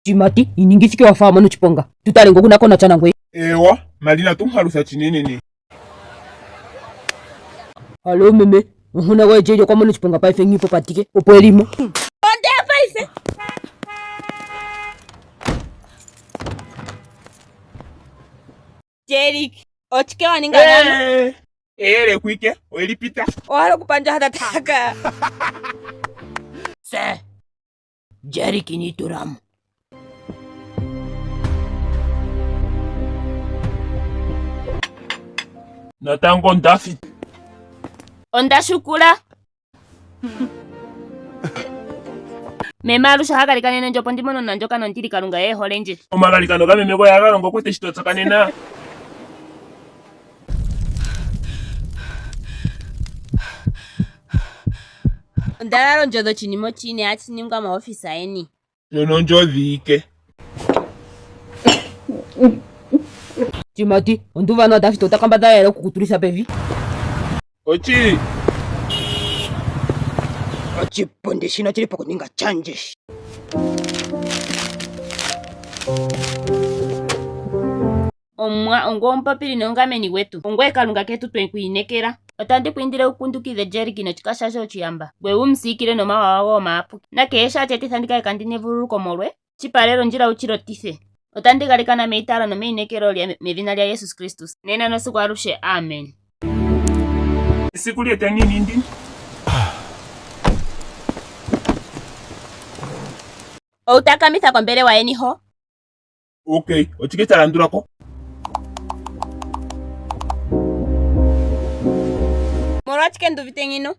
Cimati, iningithike wa fa wa mona oshiponga. Tu tale ngo kuna ko nasha nangoye. Eewa, mali inatu mu halutha chinenene. Hallo meme, omuhona goye Jerry okwa mona oshiponga paife nghi popatike, opo e li mo. Ondeya paife. Jerik, ochike wa ninga nano? Eh, eyele kwike, oyeli pita. Owa hala okupandja hatataka. Se, Jerik ini itula mo. Natango ndafi. Onda shukula. Meme alushe oha galikanene ndje opo ndi mone omunandjoka nondili Kalunga ye hole ndje. Omagalikano gameme goye ohaga longo kwete shi twa tsakanena. Onda lala ondjodhi oshinima oshiine hashi ningwa moofisa yeni. Ndjono ondjodhi ike. Timati, ondu uva anuwa David ota kambadhala lela oku ku tulitha pevi. Ochili. Oshipundi shino oshili pokuninga chandje. Omuwa, ongoye omupopili nomugameni gwetu. Ongoye Kalunga ketu twe ku inekela. Otandi ku indile wu kundukidhe Jeriki noshikaha she oshiyamba, ngoye wu mu siikile nomawawa goye omayapuki. Nakehe sha tashi etitha ndi kale kandi na evululuko molwe, shi palele ondjila wu shi lotithe. Otandi galikana meitaalo nomeinekelo medhina lyaJesus Kristus, nena nosigo aluhe. Amen. Esiku lyetangeni ndi. Ou takamitha kombelewa yeni ho. Okay, ochike cha landula ko? Molwashike ndu uvite ngino?